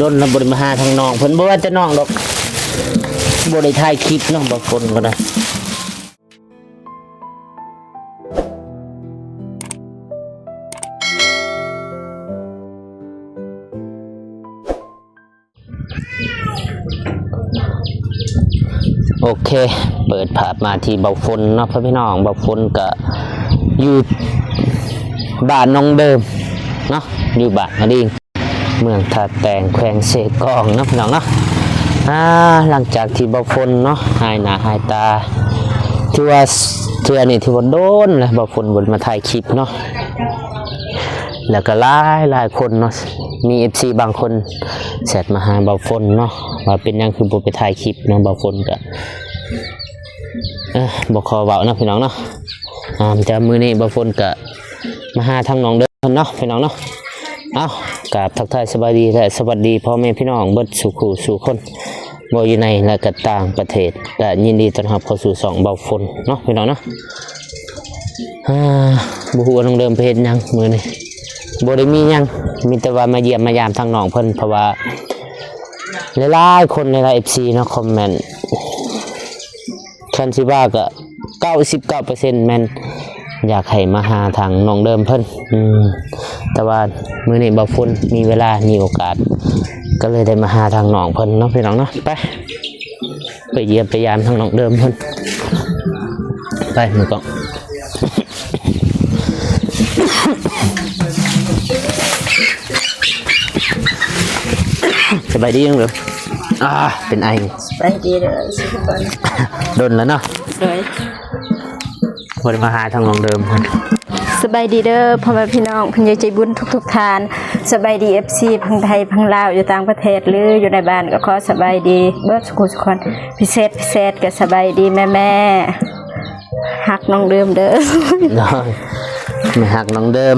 ດົນລະບໍ່ໄດ້ມາຫາທາງນ້ອງເພິ່ນ ບໍ່ວ່າແຕ່ນ້ອງດອກ ບໍ່ໄດ້ຖ່າຍຄລິບເນາະ ບ່າວຝົນກໍໄດ້. ໂອເຄ ເປີດພາບມາທີ່ບ່າວຝົນເນາະ ພໍ່ພີ່ນ້ອງ. ບ່າວຝົນກະຢູ່ບ້ານໜອງເດີມເນາະ ຢູ່ບ້ານນາລີງ ເມືອງທ່າແຕງ ແຂວງເຊກອງເນາະ ພີ່ນ້ອງເນາະ. ອ່າ ຫຼັງຈາກທີ່ບ່າວຝົນເນາະ ຫາຍໜ້າຫາຍຕາ ຖືວ່າເທື່ອນີ້ຖືວ່າດົນແລ້ວ ບ່າວຝົນບໍ່ໄດ້ມາຖ່າຍຄລິບເນາະ. ແລ້ວກໍຫຼາຍໆຄົນເນາະ ມີເອັຟຊີບາງຄົນແຊັດມາຫາບ່າວຝົນເນາະ ວ່າເປັນຫຍັງຄືບໍ່ໄປຖ່າຍຄລິບເນາະ. ບ່າວຝົນກໍ ເອີ ບໍ່ຂໍເວົ້າເນາະ ພີ່ນ້ອງເນາະ. ອ່າ ແຕ່ມື້ນີ້ບ່າວຝົນກໍມາຫາທາງນ້ອງເດີມເນາະ ພີ່ນ້ອງເນາະ. ເອົ້າ ກາບທັກທາຍສະບາຍດີ ແລະ ສະຫວັດດີພໍ່ແມ່ພີ່ນ້ອງເບິດສູ່ຄູ່ສູ່ຄົນ ບໍ່ຢູ່ໃນ ແລະ ກໍຕ່າງປະເທດ ກະຍິນດີຕ້ອນຮັບເຂົ້າສູ່ຊ່ອງບ່າວຝົນເນາະ ພີ່ນ້ອງເນາະ. ອ່າ ບໍ່ຮູ້ວ່ານ້ອງເດີມໄປເຮັດຫຍັງມື້ນີ້ ບໍ່ໄດ້ມີຫຍັງ ມີແຕ່ວ່າມາຢ້ຽມມາຢາມທາງນ້ອງເພິ່ນ ເພາະວ່າຫຼາຍໆຄົນ ຫຼາຍໆເອັຟຊີເນາະ ຄອມເມັນ ຄັນຊິວ່າກໍເກົ້າສິບເກົ້າເປີເຊັນແມ່ນຢາກໃຫ້ມາຫາທາງນ້ອງເດີມເພິ່ນ. ອືມ ແຕ່ວ່າມື້ນີ້ບ່າວຝົນມີເວລາ ມີໂອກາດ ກໍເລີຍໄດ້ມາຫາທາງນ້ອງເພິ່ນເນາະ ພີ່ນ້ອງເນາະ. ໄປ ໄປຢ້ຽມໄປຢາມທາງນ້ອງເດີມເພິ່ນ ໄປ ມື້ກ່ອນ. ສະບາຍດີເດີ ອ່າ ເປັນໄອ. ສະບາຍດີເດີ ສຸກຄົນ ດົນແລ້ວເນາະ ໂດຍ ບໍ່ໄດ້ມາຫາທາງນ້ອງເດີມ. ສະບາຍດີເດີ ພໍ່ແມ່ພີ່ນ້ອງ ຜູ້ໃຫຍ່ໃຈບຸນທຸກໆທ່ານ ສະບາຍດີເອັຟຊີ ທັງໄທທັງລາວ ຢູ່ຕ່າງປະເທດ ຫຼື ຢູ່ໃນບ້ານ ກໍຂໍສະບາຍດີເບິດສູ່ຄູ່ສູ່ຄົນ ພິເສດ ພິເສດກໍສະບາຍດີແມ່ໆ ຮັກນ້ອງເດີມເດີ ໂດຍ ແມ່ຮັກນ້ອງເດີມ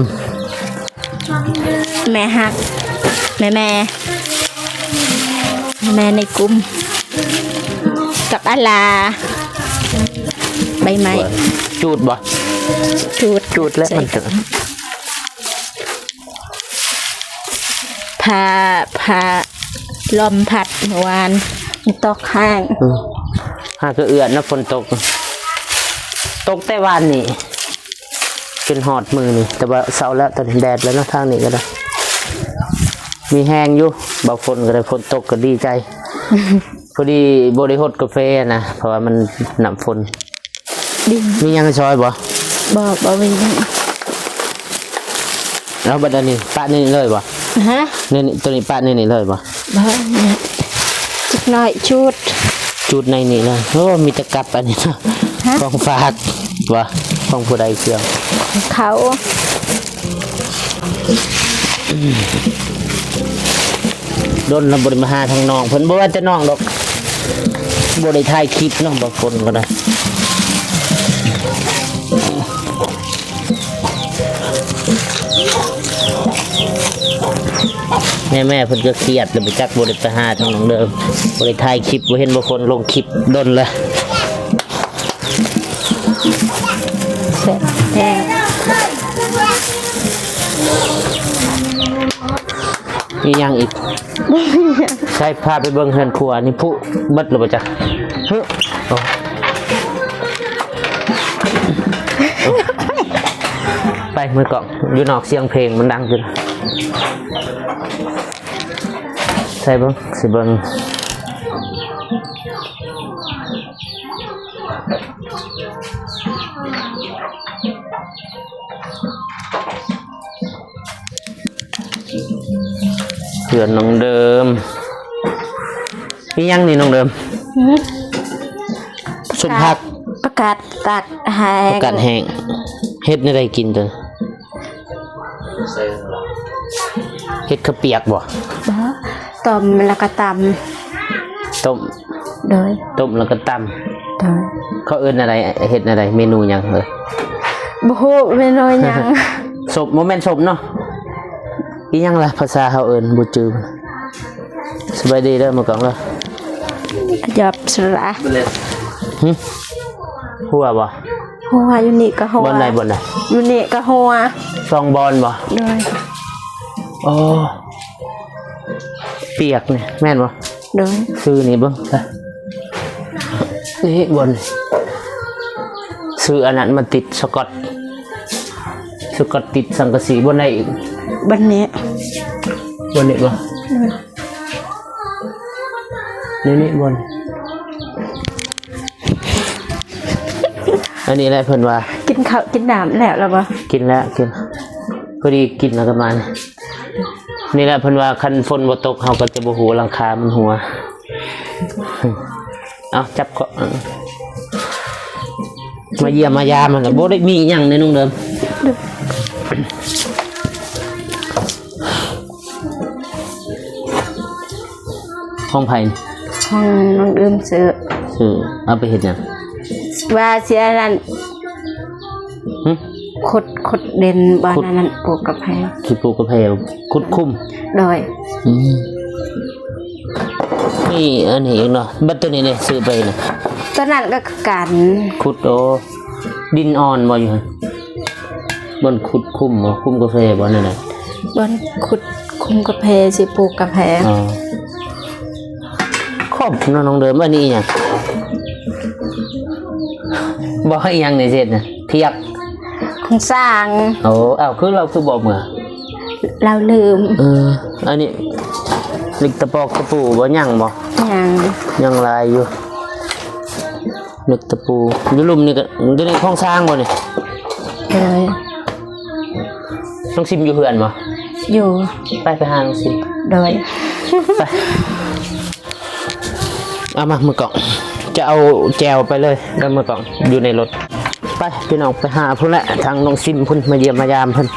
ແມ່ຮັກ ແມ່ໆ ແມ່ໃນກຸ່ມ ກັບອາລາ ໃບໄມ້ ຈູດບໍ່? ຈູດ ຈູດແລ້ວມັນ ພາ ພາ ລົມພັດເມື່ອວານ ມັນຕົກແຮງ ອືມ ຫາກະເອື້ອນນະ ຝົນຕົກ ຕົກແຕ່ວານນີ້ ຈົນຮອດມື້ນີ້ ແຕ່ວ່າເຊົາແລ້ວ ຕອນນີ້ແດດແລ້ວເນາະ ທາງນີ້ກໍໄດ້ ມີແຮງຢູ່ ບ່າວຝົນກໍໄດ້ ຝົນຕົກກໍດີໃຈ ພໍດີບໍ່ໄດ້ຫົດກາເຟນະ ເພາະວ່າມັນນ້ຳຝົນ. ດິນ ມີຫຍັງໃຫ້ຊ່ອຍບໍ່? ບໍ່ ບໍ່ມີຫຍັງ. ເອົາບັດອັນນີ້ປະໃນນີ້ເລີຍບໍ່? ຮະ? ໃນນີ້ ໂຕນີ້ປະໃນນີ້ເລີຍບໍ່? ບໍ່ ຈັກໜ້ອຍຈູດ ຈູດໃນນີ້ເລີຍ. ໂອ້ ມີແຕ່ກັບອັນນີ້ເນາະ ຮະ? ຂອງຝາກບໍ່? ຂອງຜູ້ໃດເຄື່ອງ? ເຂົາ ດົນລະບໍ່ໄດ້ມາຫາທາງນ້ອງເພິ່ນ ບໍ່ວ່າແຕ່ນ້ອງດອກ ບໍ່ໄດ້ຖ່າຍຄລິບເນາະ ບ່າວຝົນກໍໄດ້ ແມ່ໆເພິ່ນກໍຄຽດແລ້ວ ບໍ່ຈັກ ບໍ່ໄດ້ໄປຫາທາງນ້ອງເດີ ບໍ່ໄດ້ຖ່າຍຄລິບ ບໍ່ເຫັນບ່າວຝົນລົງຄລິບດົນລະ. ແຊບແຮງ ມີຫຍັງອີກ? ໃຊ້ພາໄປເບິ່ງເຮືອນຄົວນີ້ ພຸເບິດແລ້ວບໍ່ຈັກ? ຫຶ ໂອ້ ໄປ ມືກ້ອງ ຢູ່ນອກສຽງເພງມັນດັງຢູ່. ໃສ່ເບິ່ງ ຊິເບິ່ງ ເຮືອນນ້ອງເດີມ. ອີຫຍັງນີ້ນ້ອງເດີມ? ຫື? ສົ້ມຜັກ ປາກາດຕາກແຫ້ງ ປາກາດແຫ້ງ. ເຮັດແນວໃດກິນຕົວ? ເຮັດເຂົ້າປຽກບໍ່? ບໍ່ ຕົ້ມແລ້ວກໍຕຳ. ຕົ້ມ ໂດຍ ຕົ້ມແລ້ວກໍຕຳ. ໂດຍ ເຂົາເອີ້ນແນວໃດ? ເຮັດແນວໃດ? ເມນູຫຍັງເອີຍ? ບໍ່ຮູ້ເມນູຫຍັງ. ສົບ ບໍ່ແມ່ນສົບເນາະ. ອີຫຍັງລະ? ພາສາເຮົາເອີ້ນບໍ່ຈື່. ສະບາຍດີເດີ ມາກອງເດີ. ຫຍັບສະລະ. ຫຶ? ຫົວບໍ່? ຫົວ ຢູ່ນີ້ກໍຫົວ. ບ່ອນໃດ ບ່ອນໃດ? ຢູ່ນີ້ກໍຫົວ. ສອງບ່ອນບໍ່? ໂດຍ. ອໍ ປຽກນີ້ແມ່ນບໍ່? ໂດຍ ຊື້ນີ້ເບິ່ງ ນີ້ບ່ອນ ຊື້ອັນນັ້ນມາຕິດສະກອດ ສະກອດຕິດສັງກະສີ ບ່ອນໃດອີກ? ບ່ອນນີ້ ບ່ອນນີ້ບໍ່? ໂດຍ ນີ້ໆ ບ່ອນ ອັນນີ້ແຫຼະເພິ່ນວ່າ ກິນເຂົ້າກິນນ້ຳແລ້ວລະບໍ່? ກິນແລ້ວ ກິນ ພໍດີກິນແລ້ວກໍມານີ້ ນີ້ແຫຼະເພິ່ນວ່າຄັນຝົນບໍ່ຕົກເຮົາກໍຈະບໍ່ຮູ້ວ່າຫຼັງຄາມັນຮົ່ວ ເອົາຈັບເກາະ ມາຢ້ຽມມາຢາມຫັ້ນແຫຼະ ບໍ່ໄດ້ມີຫຍັງໃດນ້ອງເດີມ. ຂອງໃຜ? ຂອງນ້ອງເດີມຊື້ ຊື້ ເອົາໄປເຮັດຫຍັງ? ວ່າຊິອັນນັ້ນ ຫຶ? ຂຸດ ຂຸດດິນບ່ອນ ຂຸດ ອັນນັ້ນ ປູກກາແຟ ຊິປູກກາແຟ ຂຸດຂຸມ ໂດຍ ອືມ ມີອັນນີ້ອີກເນາະ ບັດໂຕນີ້ເດ ຊື້ໄປນະ ໂຕນັ້ນກໍຄືກັນ ຂຸດ ໂອ ດິນອ່ອນບໍ່ຢູ່ຫັ້ນ? ບ່ອນຂຸດຂຸມບໍ່? ຂຸມກາແຟບໍ່? ແນວໃດ? ບ່ອນຂຸດຂຸມກາແຟ ຊິປູກກາແຟ ອໍ ຄົບເນາະນ້ອງເດີມ. ອັນນີ້ອີຫຍັງ? ບໍ່ ອີຫຍັງນີ້ເຮັດນະ? ພຽກ ຂອງຊ່າງ. ໂອ້ ເອົ້າ ຄືລາວຄືບໍ່ເມືອ? ລາວລືມ. ເອີ ອັນນີ້ ເຫຼັກຕະປອກຕະປູບໍ່? ຍັງບໍ່? ຍັງ ຍັງຫຼາຍຢູ່. ເຫຼັກຕະປູ ຢູ່ລຸ່ມນີ້ກໍ ຕົວນີ້ຂອງຊ່າງບໍ່ນີ້? ໂດຍ. ນ້ອງຊິມຢູ່ເຮືອນບໍ່? ຢູ່. ໄປ ໄປຫານ້ອງຊິມ. ໂດຍ. ໄປ ເອົາມາ ມືກ້ອງ ຈະເອົາແຈ່ວໄປເລີຍ ເດີ ມືກ້ອງ ຢູ່ໃນລົດ. ໄປ ພີ່ນ້ອງ ໄປຫາພຸ້ນແຫຼະ ທາງນ້ອງຊິມພຸ້ນ ມາຢ້ຽມມາຢາມເພິ່ນ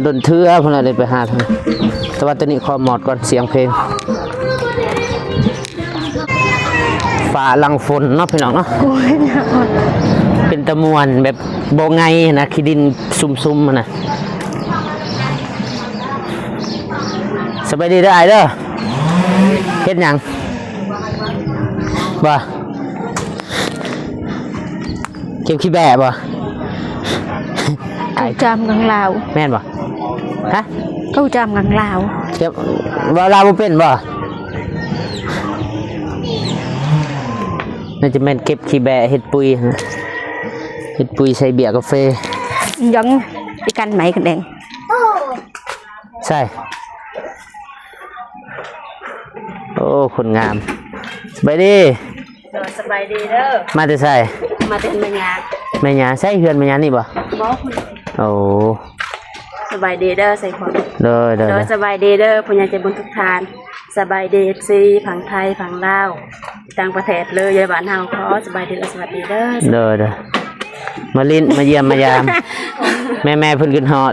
ດົນໆເທື່ອພຸ້ນແຫຼະ ໄດ້ໄປຫາເພິ່ນ. ແຕ່ວ່າຕອນນີ້ຂໍມອດກ່ອນ ສຽງເພງ. ຟ້າຫຼັງຝົນເນາະ ພີ່ນ້ອງເນາະ. ໂອ້ຍ ເປັນຕາມ່ວນ ແບບບໍ່ໄງຫັ້ນນະ ຂີ້ດິນຊຸ່ມໆຫັ້ນນະ. ສະບາຍດີເດີອ້າຍເດີ. ເຮັດຫຍັງ? ບໍ່ ເກັບຂີ້ແບ້ບໍ່? ເຂົາຈາມກັນລາວ ແມ່ນບໍ່? ຮະ? ເຂົາຈາມກັນລາວ ເກັບ ເວົ້າລາວບໍ່ເປັນບໍ່? ໜ້າຈະແມ່ນເກັບຂີ້ແບ້ເຮັດປຸຍ ເຮັດປຸຍໃສ່ເບ້ຍກາເຟ. ຍັງອີກກັນໄໝຄັນແດງ. ໃຊ່ ໂອ້ ຄົນງາມ. ສະບາຍດີ. ໂດຍ ສະບາຍດີເດີ. ມາແຕ່ໃສ? ມາແຕ່ແມ່ຍາ. ແມ່ຍາ ໃສເຮືອນແມ່ຍານີ້ບໍ່? ບໍ່. ໂອ້ ສະບາຍດີເດີໄຊຄອນ. ໂດຍ ໂດຍ ໂດຍ ສະບາຍດີເດີ ຜູ້ໃຫຍ່ໃຈບຸນທຸກທ່ານ. ສະບາຍດີ ເອັຟຊີ ຝັ່ງໄທ ຝັ່ງລາວ ຕ່າງປະເທດເລີຍ ຢູ່ບ້ານເຮົາ ຂໍສະບາຍດີ ແລະ ສະຫວັດດີເດີ. ໂດຍ ໂດຍ ມາຫຼິ້ນ ມາຢ້ຽມມາຢາມ ແມ່ໆເພິ່ນຂຶ້ນຮອດ.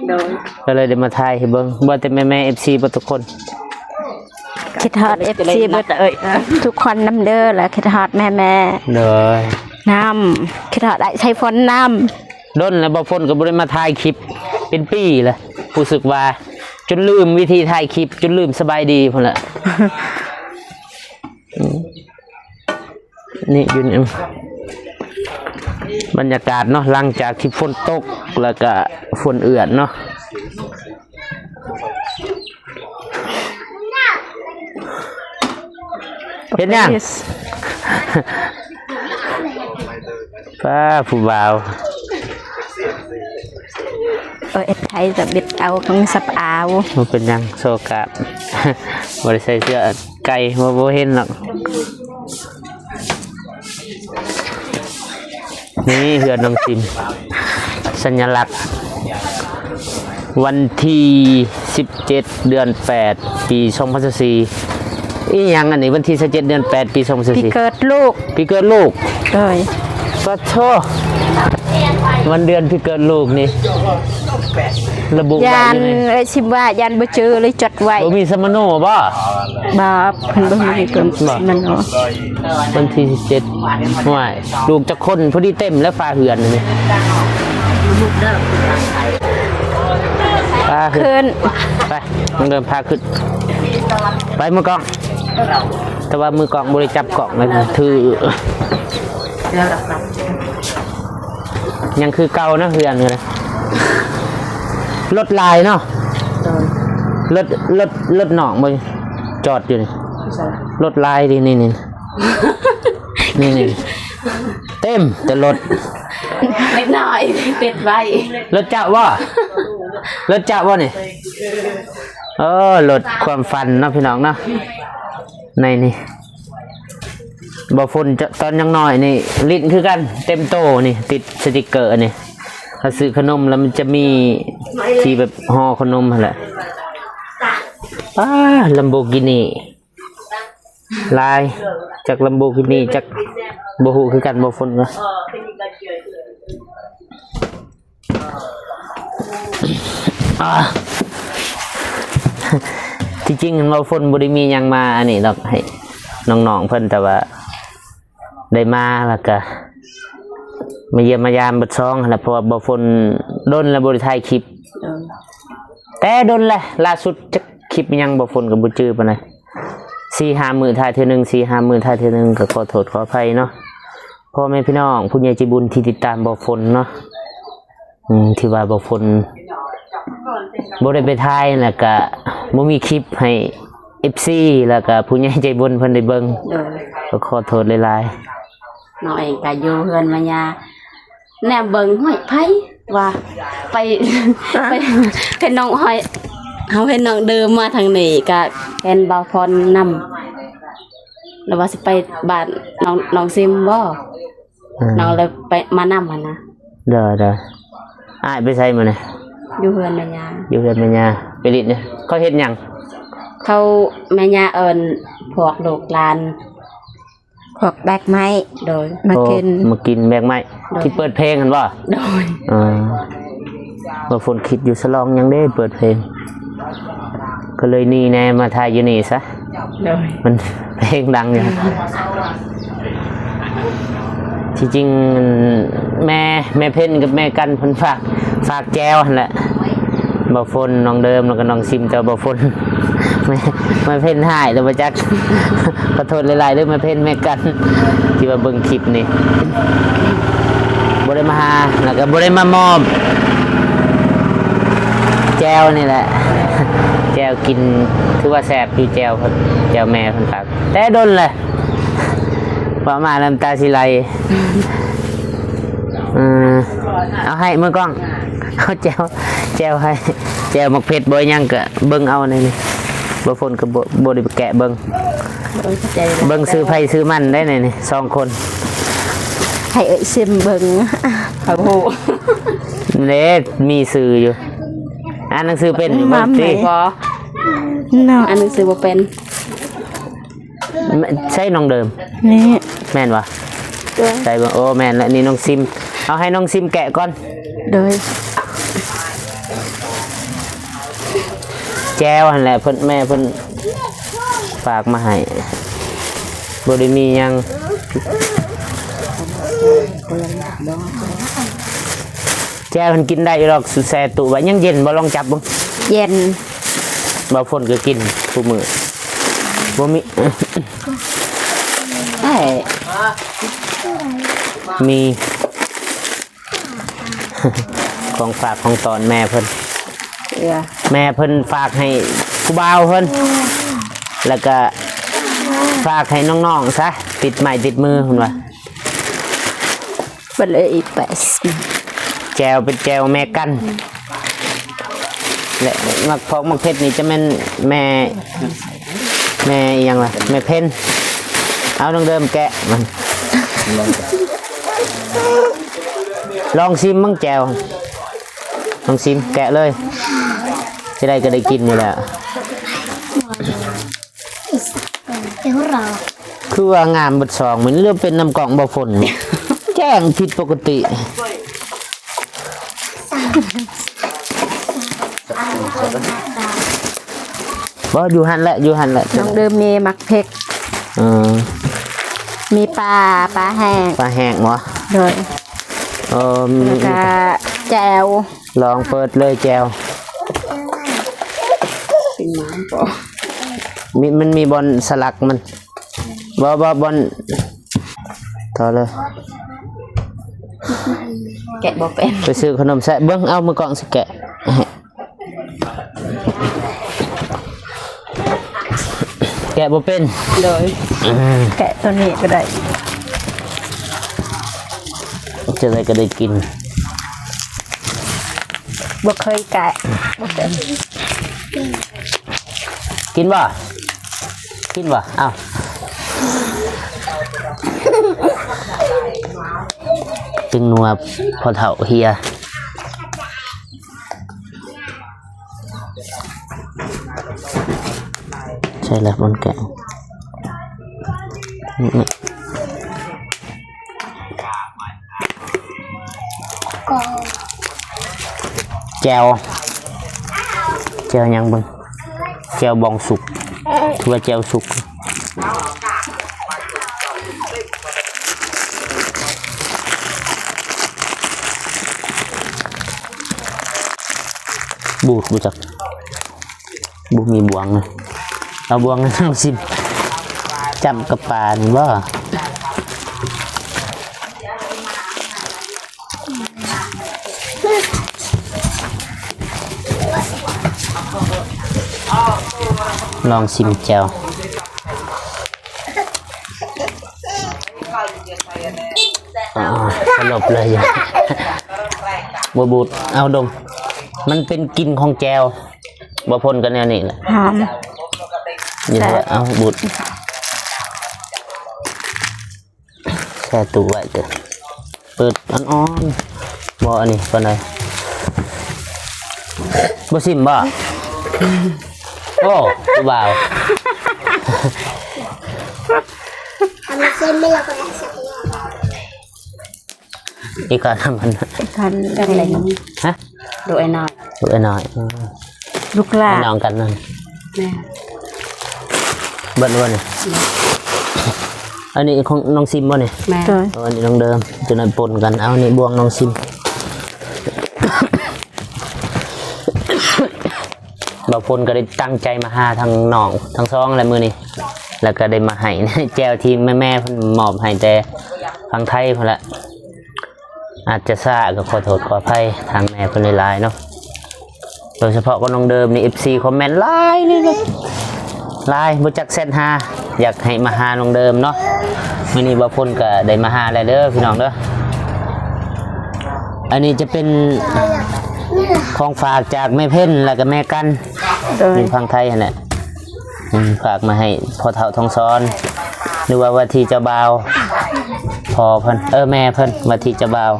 ໂດຍ ກໍເລີຍໄດ້ມາຖ່າຍໃຫ້ເບິ່ງ ບໍ່ແຕ່ແມ່ໆ ເອັຟຊີ ເບິດທຸກຄົນ. ຄິດຮອດ ເອັຟຊີ ເບິດທຸກຄົນນຳເດີ ແລະ ຄິດຮອດແມ່ໆ. ໂດຍ ນຳ ຄິດຮອດອ້າຍໄຊຟອນນຳ. ດົນແລ້ວບໍ່ຝົນກໍບໍ່ໄດ້ມາຖ່າຍຄລິບເປັນປີແລ້ວ ຮູ້ສຶກວ່າຈົນລືມວິທີຖ່າຍຄລິບ ຈົນລືມສະບາຍດີພຸ້ນແຫຼະ. ນີ້ຢູ່ນີ້ ບັນຍາກາດເນາະ ຫຼັງຈາກທີ່ຝົນຕົກ ແລ້ວກະຝົນເອື້ອນເນາະ. ເຮັດຫຍັງ? ປ້າ ຜູ້ບ່າວ ເອີ ເອັດໄທສະເບັດເອົາຂອງສັບອາວ. ບໍ່ເປັນຫຍັງ ໂຊກາດ ບໍ່ໄດ້ໃສ່ເສື້ອໄກ່ ບໍ່ ບໍ່ເຫັນດອກ. ນີ້ເຮືອນນ້ອງຊິມ ສັນຍະລັກ ວັນທີສິບເຈັດ ເດືອນແປດ ປີສອງພັນຊາວສີ່. ອີຫຍັງອັນນີ້ ວັນທີຊາວເຈັດ ເດືອນແປດ ປີສອງພັນຊາວສີ່ ປີເກີດລູກ ປີເກີດລູກ. ໂດຍ ປະໂທ ວັນເດືອນປີເກີດລູກນີ້ ລະບຸໄວ້ຢູ່ນີ້. ຢ້ານເອີຍ ຊິວ່າຢ້ານບໍ່ຈື່ເລີຍ ຈົດໄວ້. ບໍ່ມີສຳມະໂນບໍ່? ບໍ່ ເພິ່ນບໍ່ມີເພິ່ນ ບໍ່ ສຳມະໂນ. ວັນທີສິບເຈັດ ຫ້ວຍ ລູກຈັກຄົນ? ພໍດີເຕັມແລ້ວຝາເຮືອນນີ້. ປາຂຶ້ນ ຂຶ້ນ ໄປ ນ້ອງເດີມພາຂຶ້ນ ໄປ ມືກ້ອງ. ແຕ່ວ່າມືກ້ອງບໍ່ໄດ້ຈັບກ້ອງເລີຍ ຖື ຍັງຄືເກົ່ານະ ເຮືອນກໍໄດ້ ລົດຫຼາຍເນາະ. ໂດຍ ລົດ ລົດ ລົດນ້ອງບໍ່ ຈອດຢູ່ນີ້ ລົດຫຼາຍເດ້ນີ້ ນີ້ ນີ້ ນີ້ ເຕັມແຕ່ລົດ ເລັກນ້ອຍຕິດໄວ້. ລົດເຈົ້າບໍ່? ລົດເຈົ້າບໍ່ນີ້? ເອີ ລົດຄວາມຝັນເນາະ ພີ່ນ້ອງເນາະ ໃນນີ້. ບໍ່ຝົນຈະ ຕອນຍັງນ້ອຍນີ້ຫຼິ້ນຄືກັນ ເຕັມໂຕນີ້ ຕິດສະຕິກເກີນີ້. ເຮົາຊື້ຂະໜົມແລ້ວມັນຈະມີທີ່ແບບຫໍ່ຂະໜົມຫັ້ນແຫຼະ. ປ້າ ລຳໂບກີນີຫຼາຍ ຈັກລຳໂບກີນີ ຈັກ ບໍ່ຮູ້ຄືກັນ ບໍ່ຝົນກະ ອາ ທີ່ຈິງເວົ້າຝົນບໍ່ໄດ້ມີຫຍັງມາອັນນີ້ດອກ ໃຫ້ນ້ອງໆເພິ່ນ ແຕ່ວ່າໄດ້ມາແລ້ວກະມາຢ້ຽມມາຢາມເບິດຊ່ອງຫັ້ນແຫຼະ ເພາະວ່າບໍ່ຝົນດົນແລ້ວບໍ່ໄດ້ຖ່າຍຄລິບ ເອີ ແຕ່ດົນແຫຼະ ລ່າສຸດຈັກຄລິບຫຍັງບໍ່ຝົນກະບໍ່ຈື່ປານໃດ ສີ່ຫ້າມື້ຖ່າຍເທື່ອໜຶ່ງ ສີ່ຫ້າມື້ຖ່າຍເທື່ອໜຶ່ງ ກະຂໍໂທດຂໍອະໄພເນາະ ພໍ່ແມ່ພີ່ນ້ອງຜູ້ໃຫຍ່ໃຈບຸນທີ່ຕິດຕາມບໍ່ຝົນເນາະ. ອືມ ທີ່ວ່າບໍ່ຝົນບໍ່ໄດ້ໄປຖ່າຍ ແລ້ວກະບໍ່ມີຄລິບໃຫ້ເອັຟຊີ ແລ້ວກະຜູ້ໃຫຍ່ໃຈບຸນເພິ່ນໄດ້ເບິ່ງ ໂດຍ ກະຂໍໂທດຫຼາຍໆ. ນ້ອງເອງກະຢູ່ເຮືອນແມ່ຍ່າ ແນມເບິ່ງ ຫ້ວຍ ໃຜວ່າໄປ ໄປເຫັນນ້ອງ ຫ້ອຍ ເຮົາເຫັນນ້ອງເດີມມາທາງນີ້ ກະເຫັນບ່າວພອນນຳ ແລ້ວວ່າຊິໄປບ້ານນ້ອງ ນ້ອງຊິມບໍ່? ອືມ ນ້ອງເລີຍໄປ ມານຳຫັ້ນນະ. ໂດຍໆ ອ້າຍໄປໃສມື້ນີ້? ຢູ່ເຮືອນແມ່ຍ່າ ຢູ່ເຮືອນແມ່ຍ່າ ໄປຫຼິ້ນເດ້. ເຂົາເຮັດຫຍັງ? ເຂົາ ແມ່ຍ່າເອີ້ນພວກລູກຫຼານ ພວກແບກໄມ້ ໂດຍ ມາກິນ ໂອ້ ມາກິນແບກໄມ້ ໂດຍ ທີ່ເປີດເພງຫັ້ນບໍ່? ໂດຍ ເອີ ວ່າຝົນຄິດຢູ່ສະຫຼອງຫຍັງເດ້ເປີດເພງ ກະເລີຍໜີແນ່ ມາຖ່າຍຢູ່ນີ້ຊະ ໂດຍ ມັນເພງດັງຢູ່. ທີ່ຈິງແມ່ ແມ່ເພັນກັບແມ່ກັນເພິ່ນຝາກ ຝາກແຈ່ວຫັ້ນແຫຼະ ບ່າວຝົນ ນ້ອງເດີມ ແລ້ວກະນ້ອງຊິມ ແຕ່ວ່າບ່າວຝົນ ແມ່ ແມ່ເພັນຮ້າຍແລ້ວບໍ່ຈັກ ຂໍໂທດຫຼາຍໆເດີ ແມ່ເພັນ ແມ່ກັນ ທີ່ວ່າເບິ່ງຄລິບນີ້ ບໍ່ໄດ້ມາຫາ ແລ້ວກະບໍ່ໄດ້ມາມອບແຈ່ວນີ້ແຫຼະ ແຈ່ວກິນ ຖືວ່າແຊບຢູ່ ແຈ່ວ ແຈ່ວແມ່ເພິ່ນຝາກ ແຕ່ດົນແຫຼະ ເວົ້າມານ້ຳຕາຊິໄຫຼ. ເອີ ເອົາໃຫ້ມືກ້ອງ ເອົາແຈ່ວ ແຈ່ວໃຫ້ ແຈ່ວໝາກເຜັດບໍ່ຫຍັງກະເບິ່ງເອົາໃນນີ້ ບໍ່ຝົນກະບໍ່ ບໍ່ໄດ້ໄປແກະເບິ່ງ ເບິ່ງຊື່ໃຜຊື່ມັນໄດ໋ໃນນີ້ ສອງຄົນ ໃຫ້ເອີ່ຍຊິມເບິ່ງ ເຂົາຮູ້ເດ້ ມີຊື່ຢູ່ ອ່ານໜັງສືເປັນຢູ່ບໍ່? ບໍ່ ເນາະ ອ່ານໜັງສືບໍ່ເປັນ. ໃຊ້ນ້ອງເດີມ ນີ້ ແມ່ນບໍ່? ໂດຍ ໃຊ້ບໍ່? ໂອ້ ແມ່ນລະ ນີ້ນ້ອງຊິມ ເອົາໃຫ້ນ້ອງຊິມແກະກ່ອນ ໂດຍ ແຈ່ວຫັ້ນແຫຼະ ເພິ່ນ ແມ່ເພິ່ນຝາກມາໃຫ້ ບໍ່ໄດ້ມີຫຍັງ ແຈ່ວຫັ້ນກິນໄດ້ຢູ່ດອກ ສຸແຊ່ຕູ້ໄວ້ ຍັງເຢັນບໍ່? ລອງຈັບເບິ່ງ ເຢັນ ບ່າວຝົນກະກິນຄູ່ມື້ ບໍ່ມີ ເອີຍ ມີຂອງຝາກຂອງຕ້ອນແມ່ເພິ່ນ ເອີ ແມ່ເພິ່ນຝາກໃຫ້ຜູ້ບ່າວເພິ່ນ ແລ້ວກະຝາກໃຫ້ນ້ອງໆຊະ ຕິດໄມ້ຕິດມືເພິ່ນວ່າ. ເພິ່ນເອີ່ຍອີແປສ ແຈ່ວເປັນແຈ່ວແມ່ກັນ ແລະ ໝາກເຜັດ ໝາກເຜັດນີ້ຈະແມ່ນແມ່ ແມ່ອີ່ຫຍັງລະ ແມ່ເພັນ ເອົານ້ອງເດີມແກະມັນ ລອງຊິມເບິ່ງແຈ່ວ ລອງຊິມແກະເລີຍ ຊິໄດ້ກະໄດ້ກິນຢູ່ແລ້ວ. ຄືວ່າງາມເບິດສອງ ມັນເຫຼືອເປັນນຳກ້ອງບໍ່ຝົນ ແຈ້ງຜິດປົກກະຕິ ບໍ່ ຢູ່ຫັ້ນແຫຼະ ຢູ່ຫັ້ນແຫຼະ ນ້ອງເດີມມີໝາກເຜັດ ເອີ ມີປາ ປາແຫ້ງ ປາແຫ້ງບໍ່? ໂດຍ ເອີ ແລ້ວກະແຈ່ວ ລອງເປີດເລີຍແຈ່ວ ມີ ມັນມີບ່ອນສະຫຼັກມັນ ບໍ່ ບໍ່ ບ່ອນ ຕໍ່ເລີຍ ແກະບໍ່ເປັນ ໄປຊື້ຂະໜົມໃສ່ເບິ່ງ ເອົາມືກ້ອງຊິແກະ ກະບໍ່ເປັນ. ໂດຍ ອືມ ແກະຕົວນີ້ກໍໄດ້ ຈະໄດ້ກໍໄດ້ກິນ. ບໍ່ເຄີຍແກະ ບໍ່ເຄີຍ. ກິນບໍ່? ກິນບໍ່? ເອົ້າ ຈຶ່ງນົວພໍ່ເຖົ້າເຮຍ. ໃຊ່ແລ້ວ ມັນແກະ ແຈ່ວ ແຈ່ວຫຍັງເບິ່ງ? ແຈ່ວບອງສຸກ ຖືວ່າແຈ່ວສຸກ. ບູດບໍ່ຈັກ ບໍ່ມີບ່ວງນະ. ເອົາບ່ວງໃຫ້ນ້ອງຊິມ ຈ້ຳກັບປານີ້ບໍ່? ລອງຊິມແຈ່ວ. ອາ ສະຫຼົບເລີຍ ບໍ່ບູດ. ເອົາດົມ ມັນເປັນກິ່ນຂອງແຈ່ວ. ບໍ່ພົນກັນແນວນີ້ແຫຼະ ຫອມ. ນີ້ ແຊບ. ເອົາ ບູດ ແຊ່ຕູ້ໄວ້ເດີ້ ເປີດອ່ອນໆ. ບໍ່ ອັນນີ້ປານໃດ ບໍ່ຊິມບໍ່? ໂອ້ ຜູ້ບ່າວ ອີກຄັນນຳມັນ ອີກຄັນກັນເລີຍ. ຮະ? ລູກອ້າຍນ້ອຍ ລູກອ້າຍນ້ອຍ. ເອີ ລູກຫຼານ ອ້າຍນ້ອງກັນນັ້ນ. ແມ່ນ ເບິດແລ້ວບໍ່ນີ້? ອັນນີ້ຂອງນ້ອງຊິມບໍ່ນີ້? ແມ່ນ. ໂດຍ ເອົາອັນນີ້ນ້ອງເດີມ ຈະນັ້ນປົນກັນ. ເອົານີ້ບ່ວງນ້ອງຊິມ. ບ່າວພົນກໍໄດ້ຕັ້ງໃຈມາຫາທັງນ້ອງທັງສອງແຫຼະມື້ນີ້ ແລ້ວກໍໄດ້ມາໃຫ້ແຈ່ວທີ່ແມ່ໆເພິ່ນມອບໃຫ້ແຕ່ຝັ່ງໄທພຸ້ນແຫຼະ. ອາດຈະຊ້າກໍຂໍໂທດຂໍອະໄພທາງແມ່ເພິ່ນຫຼາຍໆເນາະ. ໂດຍສະເພາະກໍນ້ອງເດີມນີ້ ເອັຟຊີ ຄອມເມັນຫຼາຍເລີຍ ຫຼາຍ ບໍ່ຈັກແຊັດຫາ ຢາກໃຫ້ມາຫານ້ອງເດີມເນາະ. ມື້ນີ້ບ່າວພົນກໍໄດ້ມາຫາແລ້ວເດີພີ່ນ້ອງເດີ. ອັນນີ້ຈະເປັນຂອງຝາກຈາກແມ່ເພັນ ແລ້ວກໍແມ່ກັນ ໂດຍ ຢູ່ຝັ່ງໄທຫັ້ນແຫຼະ. ອືມ ຝາກມາໃຫ້ພໍ່ເຖົ້າທອງສອນ ຫຼືວ່າວ່າທີ່ເຈົ້າບ່າວ ພໍ່ເພິ່ນ ເອີ ແມ່ເພິ່ນ ວ່າທີ່ເຈົ້າບ່າວ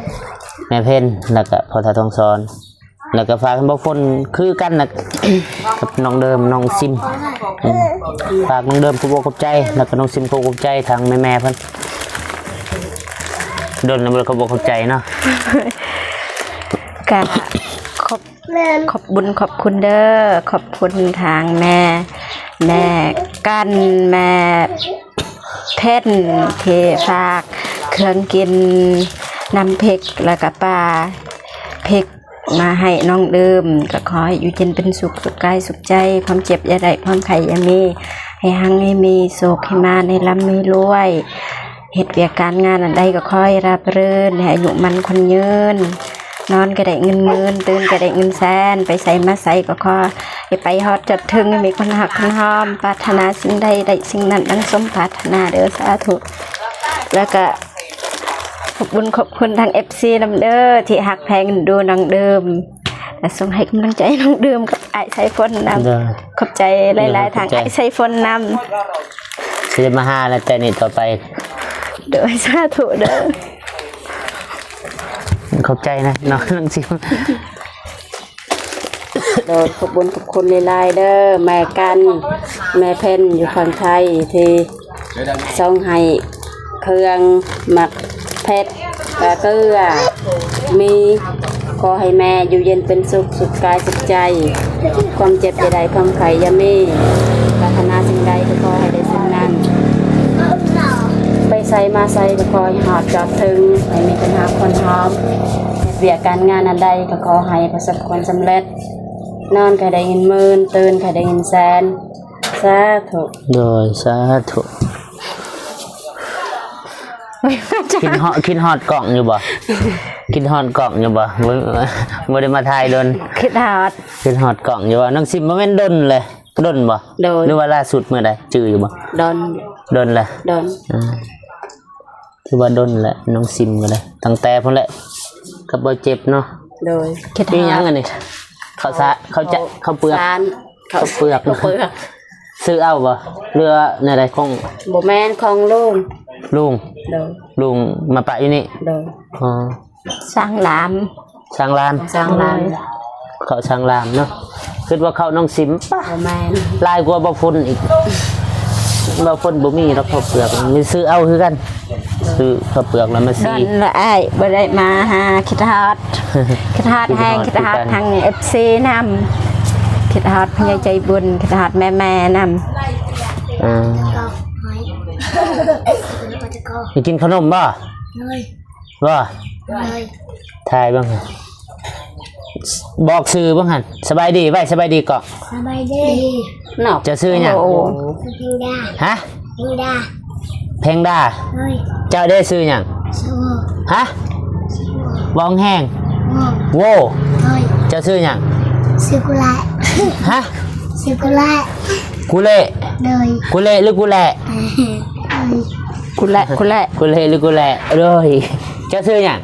ແມ່ເພັນ ແລ້ວກະພໍ່ເຖົ້າທອງສອນ ແລ້ວກະຝາກໃຫ້ບ່າວຝົນຄືກັນນະ ກັບນ້ອງເດີມ ນ້ອງຊິມ. ອືມ ຝາກນ້ອງເດີມຂອບອົກຂອບໃຈ ແລ້ວກະນ້ອງຊິມຂອບອົກຂອບໃຈທາງແມ່ໆເພິ່ນ. ດົນແລ້ວບໍ່ໄດ້ຂອບອົກຂອບໃຈເນາະ. ກະຂອບ ຂອບບຸນຂອບຄຸນເດີ ຂອບຄຸນທາງແມ່ ແມ່ກັນ ແມ່ເພັນ ທີ່ຝາກເຄື່ອງກິນ ນ້ຳເຜັກ ແລ້ວກະປາເຜັກມາໃຫ້ນ້ອງເດີມ. ກໍຂໍໃຫ້ຢູ່ເຢັນເປັນສຸກ ສຸກກາຍສຸກໃຈ ຄວາມເຈັບຢ່າໄດ້ ຄວາມໄຂ້ຢ່າມີ ໃຫ້ຮັ່ງໃຫ້ມີ ໂຊກໃຫ້ມານ ໃຫ້ລ່ຳໃຫ້ລວຍ. ເຮັດວຽກການງານອັນໃດກໍຂໍໃຫ້ລາບລື່ນ ໃຫ້ອາຍຸໝັ້ນຂວັນຍືນ. ນອນກໍໄດ້ເງິນໝື່ນ ຕື່ນກໍໄດ້ເງິນແສນ ໄປໃສມາໃສກໍຂໍໃຫ້ໄປຮອດຈອດເຖິງ ໃຫ້ມີຄົນຮັກຄົນຫອມ ປາດຖະໜາສິ່ງໃດໄດ້ສິ່ງນັ້ນ ດັ່ງສົມປາດຖະໜາເດີ ສາທຸ. ແລ້ວກໍຂອບບຸນຂອບຄຸນທາງເອັຟຊີນຳເດີ ທີ່ຮັກແພງເອັນດູນ້ອງເດີມ ແລະ ສົ່ງໃຫ້ກຳລັງໃຈນ້ອງເດີມກັບອ້າຍໄຊຝົນນຳ. ໂດຍ ຂອບໃຈຫຼາຍໆ ໂດຍ ທາງອ້າຍໄຊຝົນນຳ. ຊິໄດ້ມາຫາແລ້ວແຕ່ນີ້ຕໍ່ໄປ. ໂດຍ ສາທຸເດີ ຂອບໃຈນະນ້ອງຊິ. ໂດຍ ຂອບບຸນຂອບຄຸນຫຼາຍໆເດີ ແມ່ກັນ ແມ່ເພັນຢູ່ຝັ່ງໄທ ທີ່ສົ່ງໃຫ້ເຄື່ອງໝາກເຜັດ ກະເກືອ ມີ ຂໍໃຫ້ແມ່ຢູ່ເຢັນເປັນສຸກ ສຸກກາຍສຸກໃຈ ຄວາມເຈັບຢ່າໄດ້ ຄວາມໄຂ້ຢ່າມີ ປາດຖະໜາສິ່ງໃດກໍຂໍໃຫ້ໄດ້ສິ່ງນັ້ນ ໄປໃສມາໃສກໍຂໍໃຫ້ຮອດຈອດເຖິງ ໃຫ້ມີຄົນຮັກຄົນຫອມ ເຮັດວຽກການງານອັນໃດກໍຂໍໃຫ້ປະສົບຜົນສຳເລັດ. ນອນກໍໃຫ້ໄດ້ເງິນໝື່ນ ຕື່ນກໍໃຫ້ໄດ້ເງິນແສນ ສາທຸ. ໂດຍ ສາທຸ. ຄິດຮອດ ຄິດຮອດກ້ອງຢູ່ບໍ່? ຄິດຮອດກ້ອງຢູ່ບໍ່? ບໍ່ ບໍ່ໄດ້ມາຖ່າຍດົນ. ຄິດຮອດ ຄິດຮອດກ້ອງຢູ່ບໍ່? ນ້ອງຊິມບໍ່ແມ່ນດົນເລີຍ. ດົນບໍ່? ໂດຍ ຫຼືວ່າລ່າສຸດມື້ໃດ? ຈື່ຢູ່ບໍ່? ດົນ ດົນແລ້ວ ດົນ ອ່າ ຖືວ່າດົນແຫຼະ ນ້ອງຊິມກໍໄດ້ ຕັ້ງແຕ່ພຸ້ນແຫຼະ ກັບບໍ່ເຈັບເນາະ. ໂດຍ ເຮັດ ອີຫຍັງອັນນີ້? ເຂົ້າສາ ເຂົ້າຈະ ເຂົ້າເປືອກ ເຂົ້າເປືອກ ເຂົ້າເປືອກ ຊື້ເອົາບໍ່ ຫຼືວ່າແນວໃດ? ຂອງ ບໍ່ແມ່ນ ຂອງລຸງ ລຸງ ໂດຍ ລຸງມາປະຢູ່ນີ້. ໂດຍ ອໍ ຊ່າງລາມ ຊ່າງລາມ ຊ່າງລາມ ເຂົ້າຊ່າງລາມເນາະ. ຄິດວ່າເຂົ້ານ້ອງຊິມ ປະ ບໍ່ແມ່ນ ຫຼາຍກວ່າບໍ່ຝົນອີກ. ບໍ່ຝົນບໍ່ມີດອກເຂົ້າເປືອກ ມີຊື້ເອົາຄືກັນ ຊື້ເຂົ້າເປືອກແລ້ວມາຊີ. ດົນລະອ້າຍບໍ່ໄດ້ມາຫາ ຄິດຮອດ ຄິດຮອດແຮງ ຄິດຮອດຄືກັນ ຄິດຮອດທາງເອັຟຊີນຳ ຄິດຮອດຜູ້ໃຫຍ່ໃຈບຸນ ຄິດຮອດແມ່ໆນຳ. ອ່າ ໄດ້ກິນເຂົ້າໜົມບໍ່? ໂດຍ ບໍ່? ໂດຍ ຖ່າຍເບິ່ງ ບອກຊື່ເບິ່ງຫັ້ນ. ສະບາຍດີໄວ້ ສະບາຍດີກ່ອນ. ສະບາຍດີ ເຈົ້າຊື່ຫຍັງ? ໂອ້ ຊື່ເພັງດາ. ຮະ? ເພັງດາ ເພັງດາ. ໂດຍ ເຈົ້າເດ້ຊື່ຫຍັງ? ໂຊ. ຮະ? ໂຊ ເວົ້າແຮງ. ໂວ. ໂວ. ໂດຍ ເຈົ້າຊື່ຫຍັງ? ຊື່ກຸແລະ. ຮະ? ຊື່ກຸແລະ. ກຸເລ. ໂດຍ ກຸເລຫຼືກຸແລ? ເອີ ກຸແລະ ກຸແລະ ກຸເລຫຼືກຸແລ? ໂດຍ ເຈົ້າຊື່ຫຍັງ?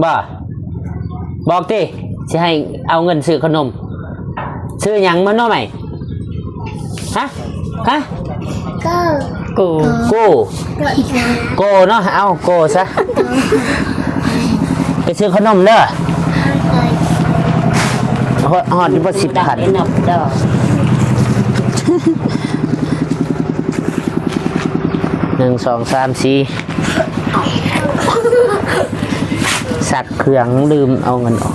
ບໍ່ ບອກຕິ ຊິໃຫ້ເອົາເງິນຊື້ເຂົ້າໜົມ. ຊື່ຫຍັງ? ມາໜໍ່ໃໝ່. ຮະ? ຮະ? ໂກ ໂກ ໂກ ໂກເນາະ. ເອົາ ໂກຊະ ໄປຊື້ເຂົ້າໜົມເດີ. ຮອດ ຮອດຢູ່ບໍ່ ສິບພັນ. ໜຶ່ງ ສອງ ສາມ ສີ່ ຊັກເຄື່ອງ ລືມເອົາເງິນອອກ.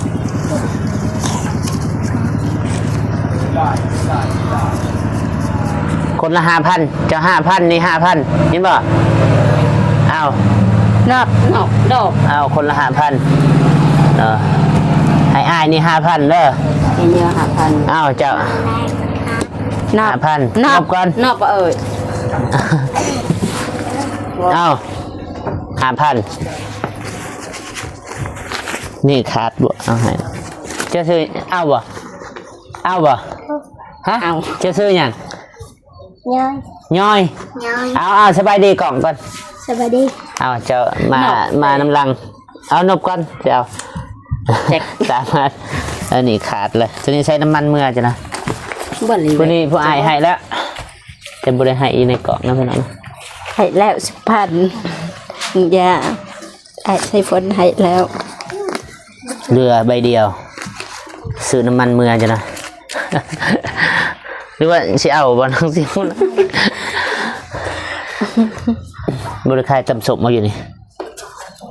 ຄົນລະຫ້າພັນ ເຈົ້າຫ້າພັນ ນີ້ຫ້າພັນ ເຫັນບໍ່? ເອົາ ນອກ ນອກ ດອກ ເອົາ ຄົນລະຫ້າພັນເນາະ. ໃຫ້ອ້າຍນີ້ຫ້າພັນເດີ ໃຫ້ເມຍຫ້າພັນ. ເອົາ ເຈົ້າ ນອກ ຫ້າພັນ ນອກ ນອກກ່ອນ ນອກ ເອີຍ ເອົາ ຫ້າພັນ. ນີ້ຂາດບໍ່? ເອົາໃຫ້ ເຈົ້າຊື່ ເອົາບໍ່? ເອົາບໍ່? ຮະ? ເອົາ ເຈົ້າຊື່ຫຍັງ? ຍອຍ ຍອຍ ຍອຍ. ເອົາ ເອົາ ສະບາຍດີກ່ອນກ່ອນ. ສະບາຍດີ. ເອົາ ເຈົ້າມາ ມານຳຫຼັງ. ເອົາ ນົບກ່ອນ ເຈົ້າ ສາມພັນ. ອັນນີ້ຂາດເລີຍ ໂຕນີ້ໃສ່ນ້ຳມັນເມືອຈ້ະນະ. ຜູ້ນີ້ຜູ້ອ້າຍໃຫ້ແລ້ວ ແຕ່ບໍ່ໄດ້ໃຫ້ຢູ່ໃນກ່ອງນະພີ່ນ້ອງ. ໃຫ້ແລ້ວສິບພັນ ຢ່າ ອ້າຍໃສ່ຝົນໃຫ້ແລ້ວ ເຫຼືອໃບດຽວ ຊື້ນ້ຳມັນເມືອຈ້ະນະ. ຫຼືວ່າຊິເອົາບໍ່ ນ້ອງຊິ ບໍ່ໄດ້ຂາຍຕຳສົ້ມບໍ່ຢູ່ນີ້?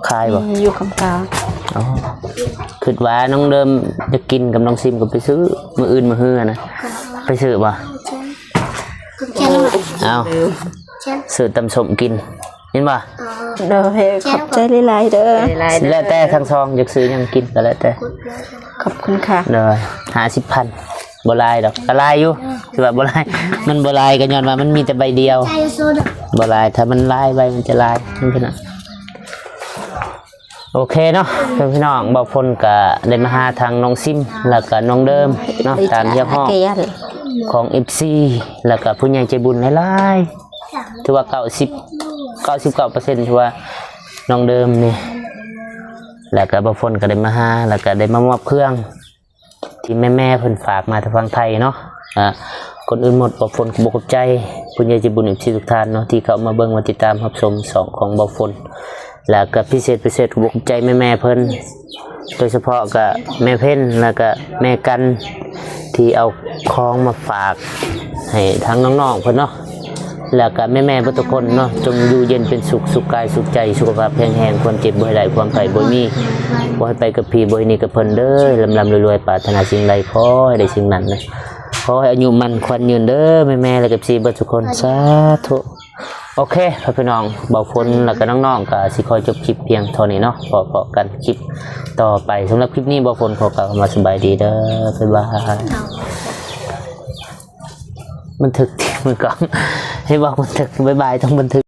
ຂາຍບໍ່? ມີຢູ່ຄຳກາ. ອໍ ຄິດວ່ານ້ອງເດີມຢາກກິນກັບນ້ອງຊິມ ກໍໄປຊື້ມື້ອື່ນມື້ຮືນນະ. ໄປຊື້ບໍ່? ເອົາ ຊື້ຕຳສົ້ມກິນ. ເຫັນບໍ່? ໂດຍ ຂອບໃຈຫຼາຍໆເດີ. ແລ້ວແຕ່ທັງສອງຢາກຊື້ຫຍັງກິນກໍແລ້ວແຕ່. ຂອບຄຸນຄ່ະ. ໂດຍ ຫ້າສິບພັນ ບໍ່ຫຼາຍດອກ ກໍຫຼາຍຢູ່ ຄືວ່າບໍ່ຫຼາຍ ມັນບໍ່ຫຼາຍກໍຍ້ອນວ່າມັນມີແຕ່ໃບດຽວ ບໍ່ຫຼາຍ. ຖ້າມັນຫຼາຍໃບມັນຈະຫຼາຍ ເຫັນບໍ່? ໂອເຄເນາະ ເພື່ອນພີ່ນ້ອງ ບ່າວຝົນກະໄດ້ມາຫາທາງນ້ອງຊິມ ແລ້ວກະນ້ອງເດີມເນາະ ຕາມຮຽກຮ້ອງຂອງເອັຟຊີ ແລ້ວກະຜູ້ໃຫຍ່ໃຈບຸນຫຼາຍໆ ຖືວ່າເກົ້າສິບ ເກົ້າສິບເກົ້າເປີເຊັນ ຖືວ່ານ້ອງເດີມນີ້ ແລ້ວກະບ່າວຝົນກະໄດ້ມາຫາ ແລ້ວກະໄດ້ມາມອບເຄື່ອງ ທີ່ແມ່ໆເພິ່ນຝາກມາແຕ່ຝັ່ງໄທເນາະ. ອ່າ ກ່ອນອື່ນໝົດ ບ່າວຝົນຂໍບອກຂອບໃຈຜູ້ໃຫຍ່ໃຈບຸນ ເອັຟຊີ ທຸກທ່ານເນາະ ທີ່ເຂົ້າມາເບິ່ງ ມາຕິດຕາມຮັບຊົມຊ່ອງຂອງບ່າວຝົນ ແລ້ວກໍພິເສດ ພິເສດ ຂໍບອກຂອບໃຈແມ່ໆເພິ່ນ ໂດຍສະເພາະກໍແມ່ເພັນ ແລ້ວກໍແມ່ກັນ ທີ່ເອົາຂອງມາຝາກໃຫ້ທາງນ້ອງໆເພິ່ນເນາະ. ແລ້ວກະແມ່ໆເບິດທຸກຄົນເນາະ ຈົ່ງຢູ່ເຢັນເປັນສຸກ ສຸກກາຍສຸກໃຈ ສຸຂະພາບແຂງແຮງ ຄວາມເຈັບບໍ່ໃຫ້ໄດ້ ຄວາມໄຂ້ບໍ່ມີ ບໍ່ໃຫ້ໄປກັບຜີບໍ່ໃຫ້ໜີກັບເພິ່ນເດີ ລ່ຳໆລວຍໆ ປາດຖະໜາສິ່ງໃດຂໍໃຫ້ໄດ້ສິ່ງນັ້ນເດີ ຂໍໃຫ້ອາຍຸໝັ້ນຂວັນຍືນເດີ ແມ່ໆ ແລະ ເອັຟຊີເບິດທຸກຄົນ ສາທຸ. ໂອເຄ ພໍ່ແມ່ພີ່ນ້ອງ ບ່າວຝົນ ແລ້ວກະນ້ອງໆ ກະຊິຂໍຈົບຄລິບພຽງເທົ່ານີ້ເນາະ ພໍ້ກັນຄລິບຕໍ່ໄປ. ສຳລັບຄລິບນີ້ ບ່າວຝົນຂໍກ່າວຄຳວ່າສະບາຍດີເດີ ບາຍບາຍ. ບັນທຶກ ມື້ກ່ອນ ໃຫ້ບອກບັນທຶກ ບາຍບາຍ ຕ້ອງບັນທຶກ.